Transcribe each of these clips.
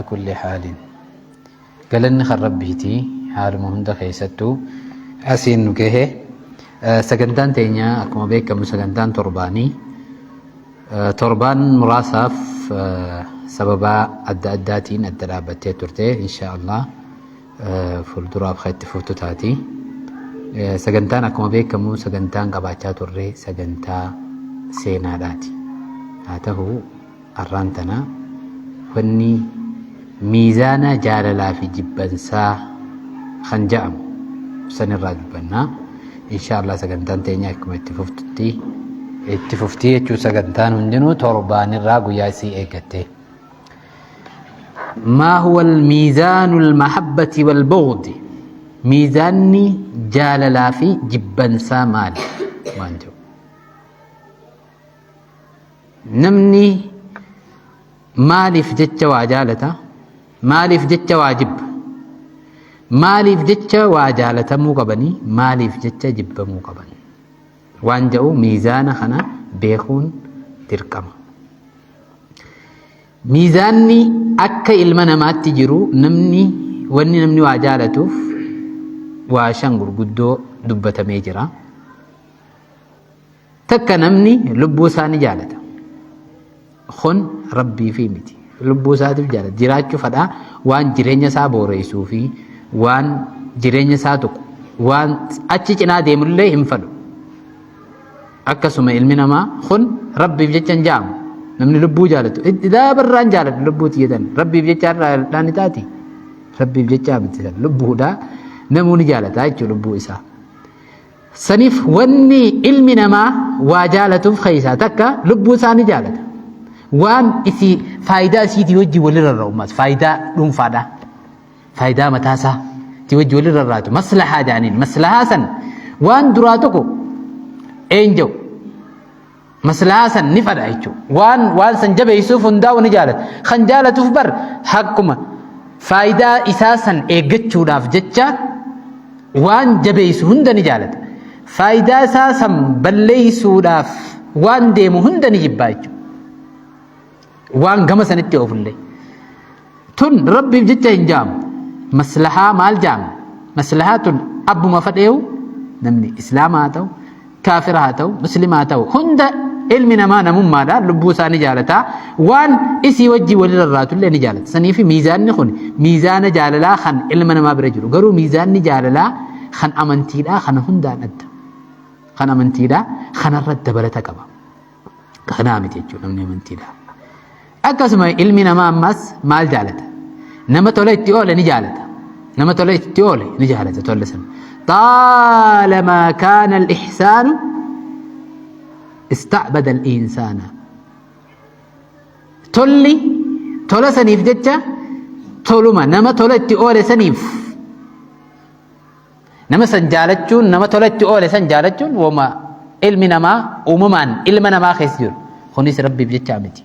Kulli haalin galanni kan Rabbiiti haaluma hunda keessattuu asiin nu gahe. Sagantaan teenya akkuma beekamu sagantaan torbaanii torbaan muraasaaf sababaa adda addaatiin adda dhaabbattee turte insha Allah fuulduraaf kan itti fuftu taati. Sagantaan akkuma beekamu sagantaan qabaachaa turre sagantaa seenaadhaati. Haa ta'u Arraan tana wanni miizaana jaalalaa fi jibbansaa kan ja'amu sanirraa dubbanna. Insha Allah sagantaan teenya akkuma itti fuftutti itti fuftii jechuun sagantaan hundinuu torbaanirraa guyyaa isii eeggatte. Maa huwa al-miizaanu al-mahabbati wal-bughdi miizaanni jaalalaa fi jibbansaa maali waan jedhu. Namni maaliif jecha waa jaalata? Maaliif jecha waa jibba? Maaliif jecha waa jaalatamuu qabanii? Maaliif jecha jibbamuu qaban? Waan jedhu miizaana kana beekuun dirqama. Miizaanni akka ilma namaatti jiru namni wanni namni waa jaalatuuf waa shan gurguddoo dubbatamee jira. Takka namni lubbuu isaa ni jaalata. Kun Rabbii fi miti. Lubbuu isaatiif jaalata. Jiraachuu fadhaa waan jireenya isaa booreessuu fi waan jireenya isaa tuqu waan achi cinaa deemullee hin fadhu. Akkasuma ilmi namaa kun Rabbiif jecha hin jaamu. Namni lubbuu jaalatu. Idaa barraan jaalatu lubbuu tiyya Rabbiif jecha irraa ni taati. Rabbiif jecha miti lubbuudha. Namuu ni jaalata jechuudha lubbuu isaa. Saniif wanni ilmi namaa waa jaalatuuf keessaa takka lubbuu isaa ni jaalata. Waan isii faayidaa isiitii wajjin walirra rarra'u ammas faayidaa dhuunfaadha. Faayidaa mataa isaa ti wajjin walirra rarraatu maslahaa jedhaniin maslahaa san waan duraa tokko een jedhu Maslahaa san ni fadha jechuudha. Waan waan san jabeessuuf hundaa'u ni jaalata. Kan jaalatuuf bar hakkuma faayidaa isaa san eeggachuudhaaf jecha waan jabeessu hunda ni jaalata. Faayidaa isaa san balleessuudhaaf waan deemu hunda ni jibbaa jechuudha. Waan gama sanitti oofullee. Tun Rabbiif jecha hin jaamu. Maslahaa maal jaamna? Maslahaa tun abbuma fadheewu namni islaama haa ta'u, kaafira haa ta'u, muslima haa ta'u hunda ilmi namaa namummaadha lubbuu isaa ni jaalata waan isii wajjii walirra raatullee ni jaalata. Saniifi miizaanni kun miizaana jaalalaa kan ilma namaa bira jiru garuu miizaanni jaalalaa kan amantiidhaa kana hundaan adda. Kan amantiidhaa kanarra dabalata qaba. Kanaa miti jechuudha namni amantiidha. Akkasuma ilmi namaa ammas maal jaalata? Nama tola itti oole ni jaalata. Nama tola itti oole ni jaalata tola sana. Taalamaa kaana al-ihsaanu ista'bada al-insaana. Tolli tola saniif jecha toluma nama tola itti oole saniif Nama san jaalachuun nama tola itti oole san jaalachuun woma ilmi namaa uumamaan ilma namaa keessa jiru. Kunis Rabbiif jechaa miti.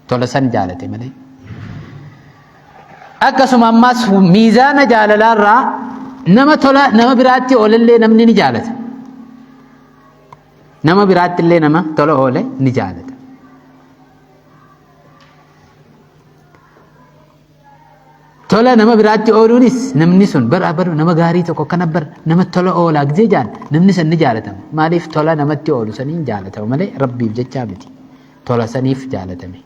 Tola san jaalate malee. Akkasuma ammas miizaana jaalalaarraa nama tola nama biraatti oolellee namni ni jaalata. Nama biraatti illee nama tola oole ni jaalata. Tola nama biraatti ooluunis namni sun bara bara nama gaarii tokko akkana bara nama tola oolaa gisee jaan namni san ni jaalatama. Maaliif tola namatti oolu saniin jaalatama malee rabbiif jechaa miti. Tola saniif jaalatame.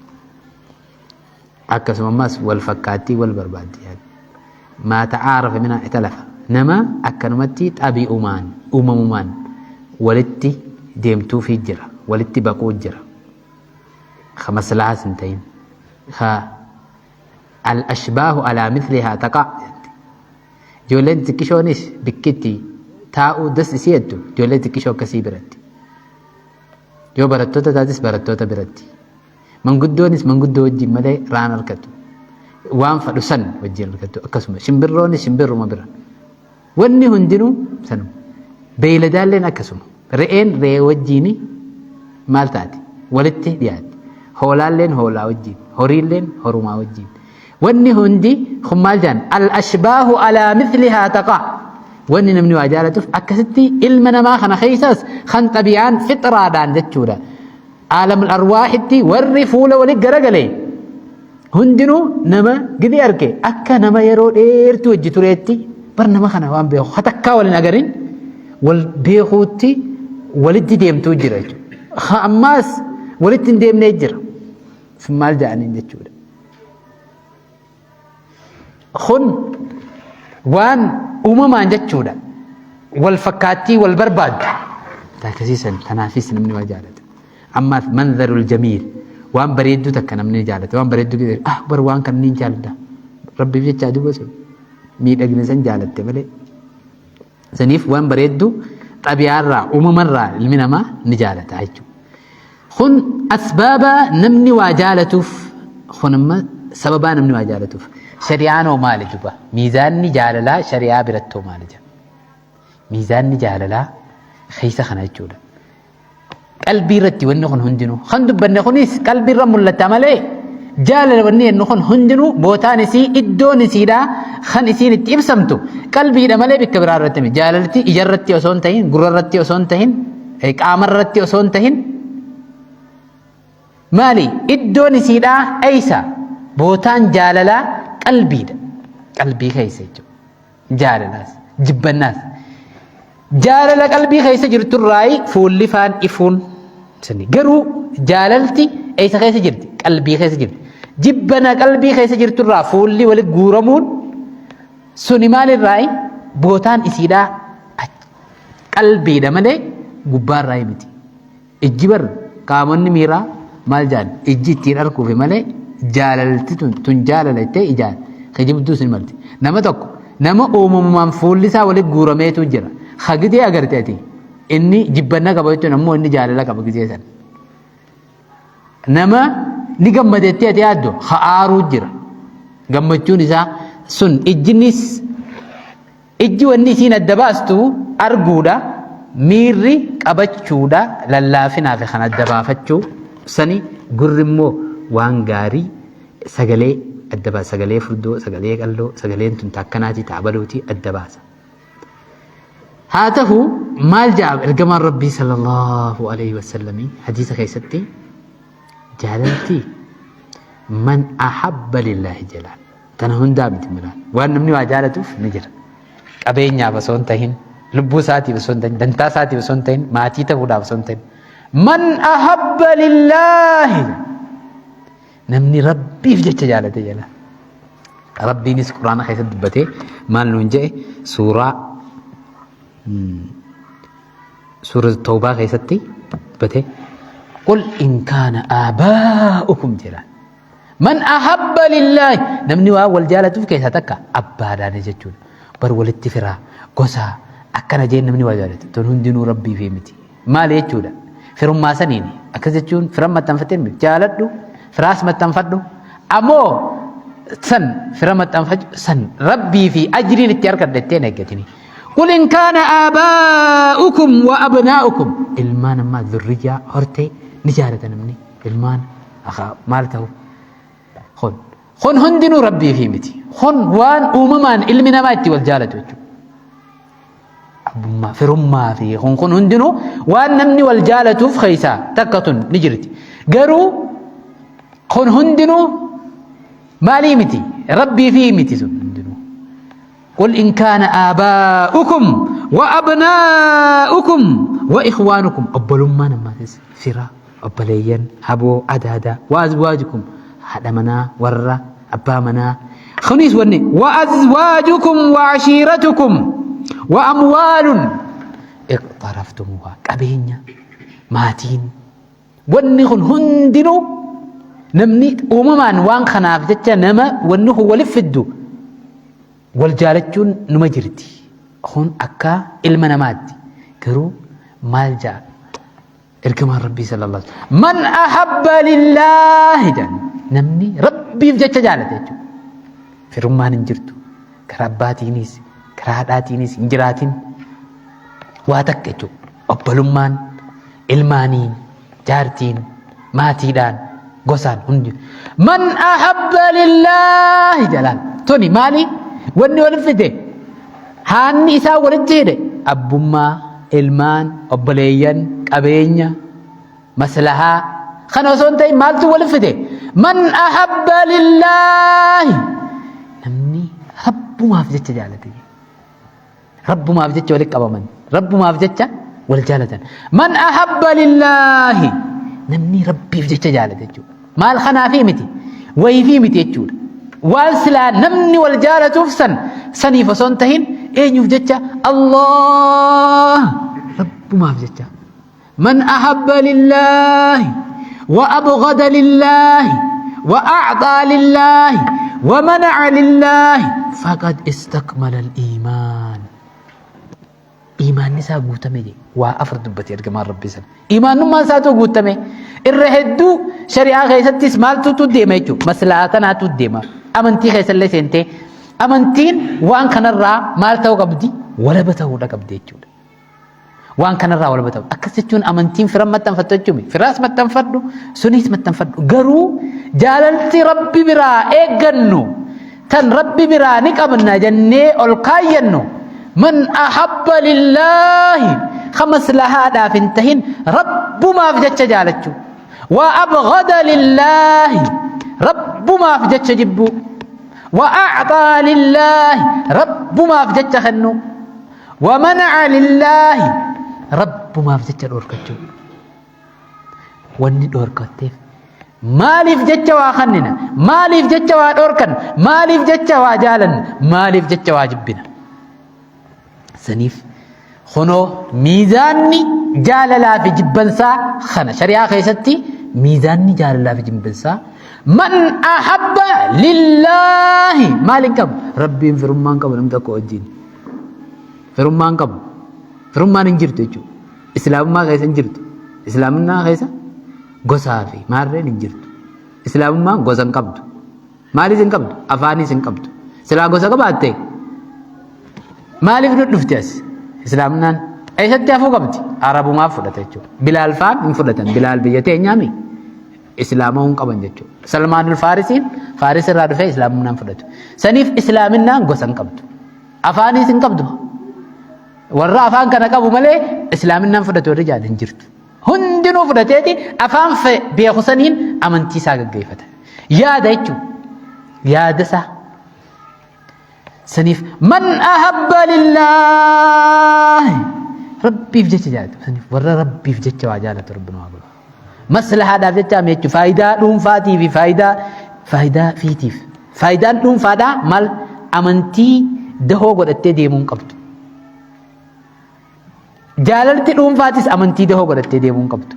Akkasuma ammas wal fakkaattii wal barbaaddi. Maa ta'aarafa minaa italafa. Nama akkanumatti xabi'umaan uumamumaan walitti deemtuufii jira. Walitti baquu jira. Ka maslahaas hin ta'in. Ka Al-ashbaahu alaa mithlihaa taqa' jetti. Ijoolleen xixiqqishoonis bikkitti taa'uu das isii jettu ijoollee xixiqqishoo akkasii biratti. Yoo barattoota taates barattoota biratti. Manguddoonis manguddoo wajjin malee raan argatu. Waan fadhu san wajjin argatu akkasuma. Shimbirroonis shimbirruma bira. Wanni hundinuu sanuma. Beeyladaalleen akkasuma. Re'een re'ee wajjiin maal taati? Walitti dhiyaatti. Hoolaalleen hoolaa wajjiin. Horiilleen horumaa wajjiin. Wanni hundi kun maal jedhan? Al-ashbaahu alaa mithlihaa taqa. Wanni namni waa jaalatuuf akkasitti ilma namaa kana keessaas kan xabi'aan fixraadhaan jechuudha. Aalamul arwaahitti warri fuula walitti garagale. Hundinuu nama gidee arge akka nama yeroo dheertuu wajji tureetti bar nama kana waan beeku hatakkaa wal hin agarin wal beekuutti walitti deemtuu jira jechuudha. Ammaas walitti hin deemnee jira. Sun maal jedhaniin jechuudha. Kun waan uumamaan jechuudha. Wal fakkaattii wal barbaaddu. Takkasiisan tanaafis namni waa jaalata. Ammaas manzarul jamiil waan bareedduu takka namni jaalata. Waan bareedduu ah bar waan kan niin jaalladha. Rabbiif jecha duuba sun miidhagina san jaalatte malee. Saniif waan bareedduu xabiyaarraa uumamarraa ilmi namaa ni jaalata jechuudha. Kun asbaaba namni waa jaalatuuf kun amma sababaa namni waa jaalatuuf. Shari'aan hoo maali duba? Miizaanni jaalalaa shari'aa biratti hoo maali jedha? Miizaanni jaalalaa keessa kana jechuudha. Qalbii irratti wanni kun hundinuu kan dubbanne kunis qalbii irra mul'ata malee jaalala wanni jennu kun hundinuu bootaan isii iddoon isiidhaa kan isiin itti ibsamtu qalbiidha malee bikka biraa irratti miti. Jaalalti ija irratti osoo hin tahin gurra irratti osoo hin tahin qaama irratti osoo hin tahin maali iddoon isiidhaa eeysa bootaan jaalalaa qalbiidha. Qalbii keessa jechuudha. Jaalalaas jibbannaas. Jaalala qalbii keessa jirturraayi fuulli faan ifuun sani. Garuu jaalalti eessa keessa jirti? Qalbii keessa jirti. Jibbana qalbii keessa jirturraa fuulli wali guuramuun suni maalirraayi? Bootaan isiidhaa qalbiidha malee gubbaarraayi miti. Ijji bar qaamonni miiraa maal jaan ijji ittiin arkuufi malee jaalalti tun tun jaalala jettee ijaan kijibduus ni malti. Nama tokko nama uumamumaan fuulli isaa walitti guurameetu jira. Ha gizee agarte ati inni jibbanna qaba jechuun ammoo inni jaalala qaba gizee sana. Nama ni gammade jettee ati yaaddu ha aaruu jira. Gammachuun isaa sun ijjinis Ijji wanni isiin adda baastu arguudha, miirri qabachuudha, lallaafinaa fi kan adda baafachuu sani, gurri immoo waan gaarii sagalee adda baasa, sagalee furdoo, sagalee qalloo, sagaleen tun ta akkanaatii ta abaluutii adda baasa. Haa tahu maal ja'a ergamaan Rabbii sallallahu alaihi wasallamii hadiisa keessatti jaalalti man ahabba lillaahi jalaan Tana hundaa miti milaan. Waan namni waa jaalatuuf ni jira. Qabeenyaaf osoo hin tahin, lubbuu isaatiif osoo hin tahin, dantaa isaatiif osoo hin tahin, maatii ta'uudhaaf osoo hin tahin. Man ahabba lillaahi. Namni Rabbiif jecha jaalate jala. Rabbiinis Quraana keessatti dubbatee maal nuun jedhe suuraa Suura Tawbaa keessatti dubbatee qul in kaana aabaa'ukum jedha. Man ahabba lillaahi namni waan wal jaalatuuf keessaa takka abbaadhaan jechuudha. Bar walitti firaa gosaa akkana jeen namni waa jaalatu tun hundinuu rabbii fi miti. Maali jechuudha? Firummaa saniin akkas jechuun firan maxxanfattee miti jaaladhu firaas maxxanfadhu ammoo san fira maxxanfachu san rabbii fi ajriin itti argadha jettee hin eeggatini. Qul in kaana aabaa'ukum wa abnaa'ukum ilmaan ammaa zurriyyaa hortee ni jaalata namni ilmaan Akaa maal ta'u? Kun kun hundinuu rabbii fi miti. Kun waan uumamaan ilmi namaa itti wal jaalatu jechuudha. Abbummaa, firummaa fi kun kun hundinuu waan namni wal jaalatuuf keessaa takka tun ni jirti. Garuu kun hundinuu maalii miti? Rabbii fi miti sun hundinuu. Qul in kaana aabaa'ukum wa abnaa'ukum wa ikhwaanukum obbolummaan ammaatis fira obboleeyyan haboo adaadaa wa azwaajukum haadha manaa warra abbaa manaa kunis wanni wa azwaajukum wa ashiiratukum wa amwaalun iqtaraftumuhaa qabeenya maatiin wanni kun hundinuu namni uumamaan waan kanaaf jecha nama wanni kun walif fiddu wal jaalachuun numa jirti. Kun akka ilma namaatti. Garuu maal ja'a? Ergamaan Rabbii sallallahu alaihi wasallam. Man ahabba lillaahi jedhan. Namni Rabbiif jecha jaalate jechuudha. Firummaan hin jirtu. Karaa abbaatiinis, karaa haadhaatiinis hin jiraatin. Waa takka jechuudha. Obbolummaan, ilmaaniin, jaartiin, maatiidhaan, gosaan hundi. Man ahabba lillaahi jalaan. Tuni maali? Wanni walitti fide haanni isaa walitti hidhe abbummaa, ilmaan, obboleeyyan, qabeenya, maslahaa kana osoo hin ta'in maaltu walitti fide? Man ahabba lillaahi. Namni Rabbumaaf jecha jaalate. Rabbumaaf jecha walitti qabaman. Rabbumaaf jecha wal jaalatan. Man ahabba lillaahi. Namni Rabbiif jecha jaalate jechuudha. Maal kanaafii miti. Wayiifii miti jechuudha. Waan silaa namni wal jaalatuuf san saniif osoo hin tahin eenyuuf jecha? Allah. Rabbumaaf jecha. Man ahabba lillaahi wa abghada lillaahi wa a'xaa lillaahi wa mana'a lillaahi faqad istakmala al-iimaan. Iimaanni isaa guutame jedhe. Waa afur dubbate ergamaan Rabbii sana. Iimaannummaan isaatu guutame. Irra hedduu shari'aa keessattis maaltutu deema jechuudha. Maslahaa kanaatu deema. Amantii keessallee seentee amantiin waan kanarraa maal ta'uu qabdi? Walaba ta'uudha qabdi jechuudha. Waan kanarraa walaba ta'u. Akkas jechuun amantiin firan maxxanfattu jechuun firaas maxxanfadhu sunis maxxanfadhu. Garuu jaalalti Rabbi biraa eeggannu tan Rabbi biraa ni qabna jennee ol kaayyannu man ahabba lillaahi ka maslahaadhaaf hin tahin Rabbumaaf jecha jaalachuu. Wa abghada lillaahi Rabbumaaf jecha jibbuu. Wa a'xaa lillaahi Rabbumaaf jecha kennuu. Wa mana'a lillaahi Rabbumaaf jecha dhoorkachuu. Wanni dhoorkatteef maaliif jecha waa kannina? Maaliif jecha waa dhoorkan? Maaliif jecha waa jaalanna? Maaliif jecha waa jibbina? Saniif kunoo miizaanni jaalalaa fi jibbansaa kana shari'aa keessatti miizaanni jaalalaa fi jibbansaa man ahabba lillaahi maal hin qabu? Rabbiin firummaan qabu namni tokko wajjin. Firummaan qabu. Firummaan hin jirtu jechuudha. Islaamummaa keessa hin jirtu. Islaamummaa keessa gosaa fi maarreen hin jirtu. Islaamummaan gosa hin qabdu. Maaliis hin qabdu? Afaanis hin qabdu. Silaa gosa qabaatte maaliif nu dhufte as? Islaamummaan eessatti hafuu qabdi? Arabumaaf fudhata jechuudha. Bilaal faan hin fudhatan. Bilaal biyya teenyaami. Islaamawuu hin qaban jechuudha. Salmaanul Faarisiin Faaris irraa dhufee islaamummaan fudhatu. Saniif islaaminaan gosa hin qabdu. Afaaniis hin qabdu. Warra afaan kana qabu malee islaaminaan fudhatu warri jaan hin jirtu. Hundinuu fudhateeti afaan beeku saniin amantii isaa gaggeeffata. Yaada jechuudha. Yaada isaa. Saniif man ahabba lillaahi Rabbiif jecha jaalatu. Saniif warra Rabbiif jecha waa jaalatu Rabbi nu haa godhu. Maslahaadhaaf jecha miti jechuudha. Faayidaa dhuunfaatii fi faayidaa faayidaa fiitiif. Faayidaan dhuunfaadhaa maal amantii dahoo godhattee deemuu hin qabdu. Jaalalti dhuunfaatis amantii dahoo godhattee deemuu hin qabdu.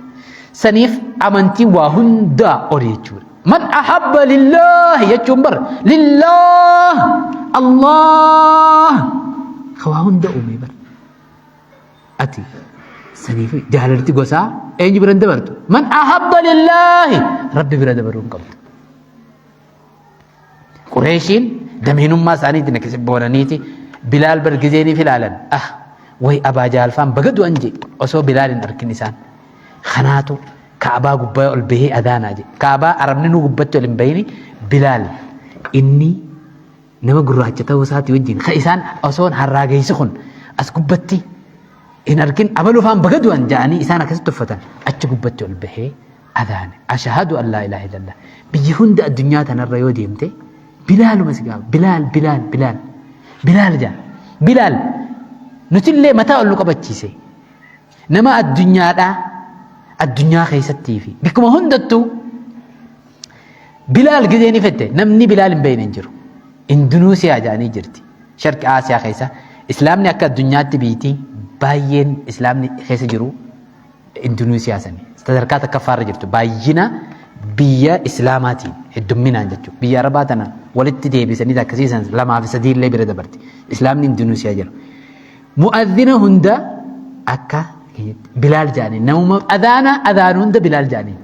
Saniif amantiin waa hundaa oli jechuudha. Man ahabba lillaahi jechuun bar lillaah Allah ka waa hunda uume bar. Ati saniif jaalalti gosaa eenyu bira hin dabartu. Man ahabba lillaahi Rabbi bira dabaruu hin qabdu. Qureeshiin dameenummaa isaaniitiin akkasi boonaniiti Bilaal bar gizeeniif ilaalan ah way Abaa Jaalfaan baga du'an je osoo Bilaal hin arkin isaan kanaatu Kaabaa gubbaa ol bahee adaanaa je Kaabaa Arabni nu gubbatti ol hin bahini Bilaal inni nama gurraacha ta'uu isaatii wajjin ka isaan osoon harraageessi kun as gubbatti hin arkin abalufaan baga du'an ja'anii isaan akkasitti uffatan achi gubbatti ol bahee adaane ashahadu an laa ilaaha illallah biyya hunda addunyaa tanarra yoo deemte bilaaluma si gaafa bilaal bilaal bilaal bilaal jaa bilaal nutillee mataa ol nu qabachiise nama addunyaadhaa addunyaa keessattii fi bikkuma hundattuu bilaal gizee ni fette namni bilaal hin beekne hin jiru Indunuusiyaa jedhanii jirti sharqi Aasiyaa keessa islaamni akka addunyaatti biitii baay'een islaamni keessa jiru Indunuusiyaa sani sadarkaa takkaffaa irra jirtu baay'ina biyya islaamaatiin heddumminaan jechuudha. Biyya Arabaa tana walitti deebisanii akkasiisan lamaa fi sadii illee bira dabarti. Islaamni Indunuusiyaa jira. Mu'adhina hunda akka Bilaal jedhanii namuma adaana adaanu hunda Bilaal jedhanii.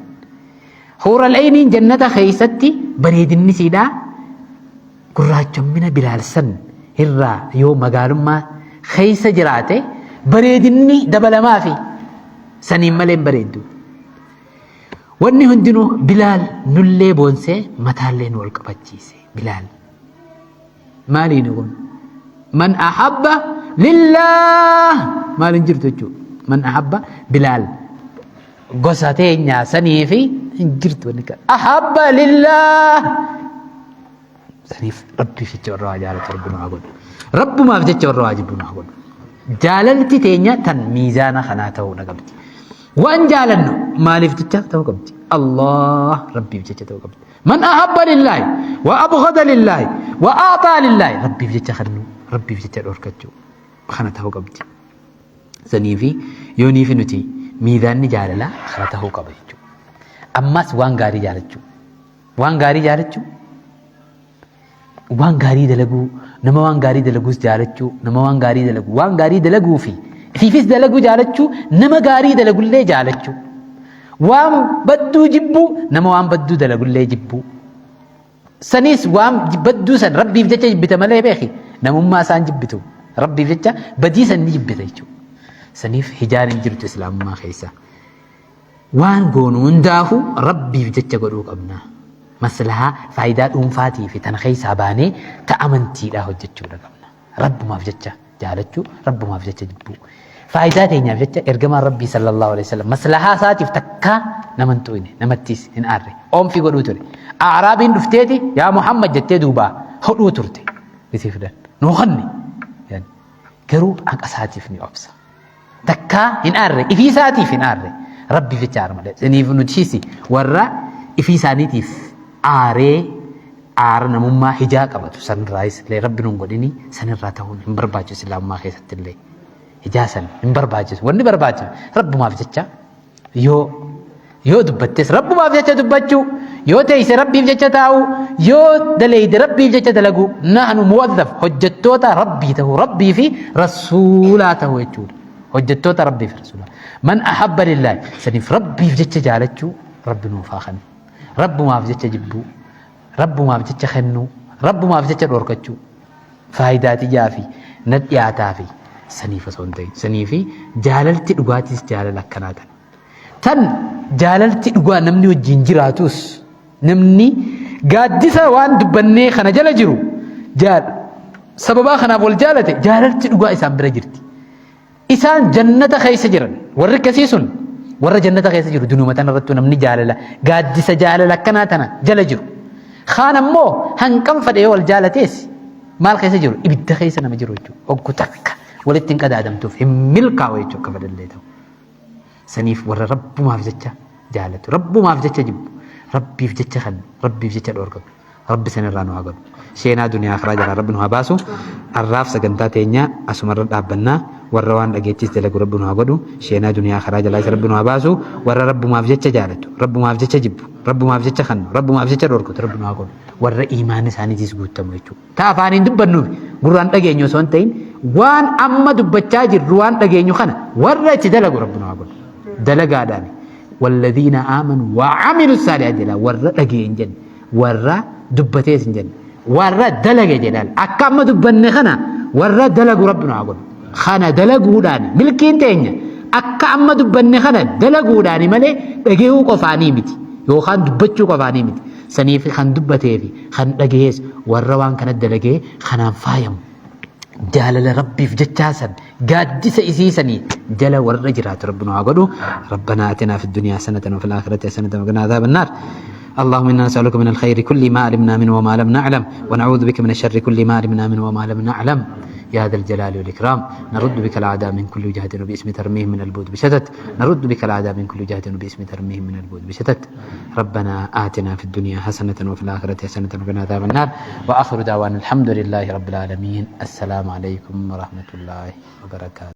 Huural Ayniin jannata keessatti bareedinni siidhaa gurraachommina Bilaal san irraa yoo magaalummaa keessa jiraate bareedinni dabalamaafi saniin malee hin bareeddu. Wanni hundinuu Bilaal nullee boonsee mataallee nu ol qabachiise Bilaal. Maaliini kun? Man ahabba lillaah maal hin jirtu jechuudha. Man ahabba Bilaal gosa teenyaa sanii fi Hin jirtu wanni kana. Ahabba lillaah. Saniif Rabbiif jecha warra waa jaalatu Rabbi nu haa godhu. Rabbumaaf jecha warra waa jibbu nu haa godhu. Jaalalti teenya tan miizaana kanaa ta'uu dha qabdi. Waan jaalannu maaliif jecha ta'uu qabdi? Allah Rabbiif jecha ta'uu qabdi. Man ahabba lillaahi wa abghada lillaahi wa a'xaa lillaahi Rabbiif jecha kennuu, Rabbiif jecha dhorkachuu kana ta'uu qabdi. Saniifi yooniifi nuti miizaanni jaalalaa kana ta'uu qaba jechuudha. Ammas waan gaarii jaalachuu. Waan gaarii jaalachuu. Waan gaarii dalaguu, nama waan gaarii dalaguus jaalachuu, nama waan gaarii dalagu, waan gaarii dalaguu fi ifiifis dalaguu jaalachuu, nama gaarii dalagullee jaalachuu. Waan badduu jibbuu, nama waan badduu dalagullee jibbuu. Saniis waan badduu san Rabbiif jecha jibbita malee beeki namummaa isaan jibbitu. Rabbiif jecha badii san ni jibbita jechuudha. Saniif hijaan hin jirtu islaamummaa keessa. Waan goonu hundaafuu Rabbiif jecha godhuu qabna. Maslahaa faayidaa dhuunfaatii fi tana keessaa baanee ta amantiidhaa hojjechuudha qabna. Rabbumaaf jecha jaalachuu, Rabbumaaf jecha jibbuu. Faayidaa teenyaaf jecha ergamaan Rabbii sallallahu alaihi wasallam maslahaa isaatiif takkaa nama hin tuqne, namattis hin aarre. Oomfii godhuu ture. A'raabiin dhufteeti yaa Muhammad jettee duubaa hodhuu turte. Isii fidan. Nuu kanni. Garuu haqa isaatiif ni obsa. Takkaa hin aarre, ifii isaatiif hin aarre. Rabbiif jecha aara malee. Saniif nutis warra ifii isaaniitiif aaree aara namummaa hijaa qabatu sanirraayis illee Rabbi nun godhini sanirraa ta'uun hin barbaachisu islaamummaa keessatti illee. Hijaa san hin barbaachisu. Wanni barbaachisu Rabbumaaf jecha yoo yoo dubbattes Rabbumaaf jecha dubbachuu, yoo teeyse Rabbiif jecha taa'uu, yoo daleeyde Rabbiif jecha dalaguu, nahnu muwazzaf hojjettoota Rabbii ta'uu, Rabbii fi Rasuulaa ta'uu jechuudha. Hojjettoota Rabbii fi Rasuulaa. Man ahabba lillaahi saniif Rabbiif jecha jaalachuu Rabbi nuuf haa kennu. Rabbumaaf jecha jibbuu, Rabbumaaf jecha kennuu, Rabbumaaf jecha dhorkachuu. Faayidaa tiyyaa fi na dhiyaataa fi saniif osoo hin ta'in. Saniifi jaalalti dhugaatis jaalala akkanaa tana. Tan jaalalti dhugaa namni wajjin jiraatus namni gaaddisa waan dubbannee kana jala jiru jaal sababaa kanaaf wal jaalate jaalalti dhugaa isaan bira jirti. Isaan jannata keessa jiran warri akkasii sun warra jannata keessa jiru dunuma tana irrattuu namni jaalala gaaddisa jaalala akkanaa tana jala jiru. Kaan ammoo hanqam fedhe yoo wal jaalatees maal keessa jiru ibidda keessa nama jiru jechuudha. Hoggu takka walitti hin qadaadamtuuf hin milkaa'u jechuudha akka fedhallee ta'u. Saniif warra Rabbumaaf jecha jaalatu, Rabbumaaf jecha jibbu, Rabbiif jecha kennu, Rabbiif jecha dhoorgatu. Rabbi sanirraa nu haa godhu. Sheenaa duniyaa akhiraa jalaa Rabbi nu haa baasu. Arraaf sagantaa teenya asumarra dhaabbannaa. Warra waan dhageettis dalagu Rabbi nu haa godhu. Sheenaa duniyaa akhiraa jalaa isa Rabbi nu haa baasu. Warra Rabbumaaf jecha jaalatu, Rabbumaaf jecha jibbu, Rabbumaaf jecha kennu, Rabbumaaf jecha dhoorgatu Rabbi nu haa godhu. Warra iimaanni isaaniitis guuttamu jechuudha. Ta afaaniin dubbannuuf gurraan dhageenyu osoo hin ta'in waan amma dubbachaa jirru waan dhageenyu kana warra itti dalagu Rabbi nu haa godhu. Dalagaadhaan walladhiina aamanu wa amilu saalihaat jedha warra dhagee hin jenne warra dubbatees hin jenne warra dalage jedhaan akka amma dubbanne kana warra dalagu Rabbi nu haa godhu. Kana dalaguudhaan milkiin teenya akka amma dubbanne kana dalaguudhaani malee dhagehuu qofaanii miti yookaan dubbachuu qofaanii miti. Saniif kan dubbatee fi kan dhagahees warra waan kana dalagee kanaan faayamu. Jaalala Rabbiif jechaa san gaaddisa isii sanii jala warra jiraatu Rabbi nu haa godhu. Rabbanaa atinaa fi duniyaa hasanatan wa fil aakhirati hasanatan wa qinaa adhaaban naar. اللهم إنا نسألك من الخير كل ما علمنا منه وما لم نعلم ونعوذ بك من الشر كل ما علمنا منه وما لم نعلم يا ذا الجلال والإكرام نرد بك الأعداء من كل جهة وباسم ترميهم من البود بشتت نرد بك الأعداء من كل جهة وباسم ترميهم من البود بشتت ربنا آتنا في الدنيا حسنة وفي الآخرة حسنة وقنا عذاب النار وآخر دعوانا الحمد لله رب العالمين السلام عليكم ورحمة الله وبركاته.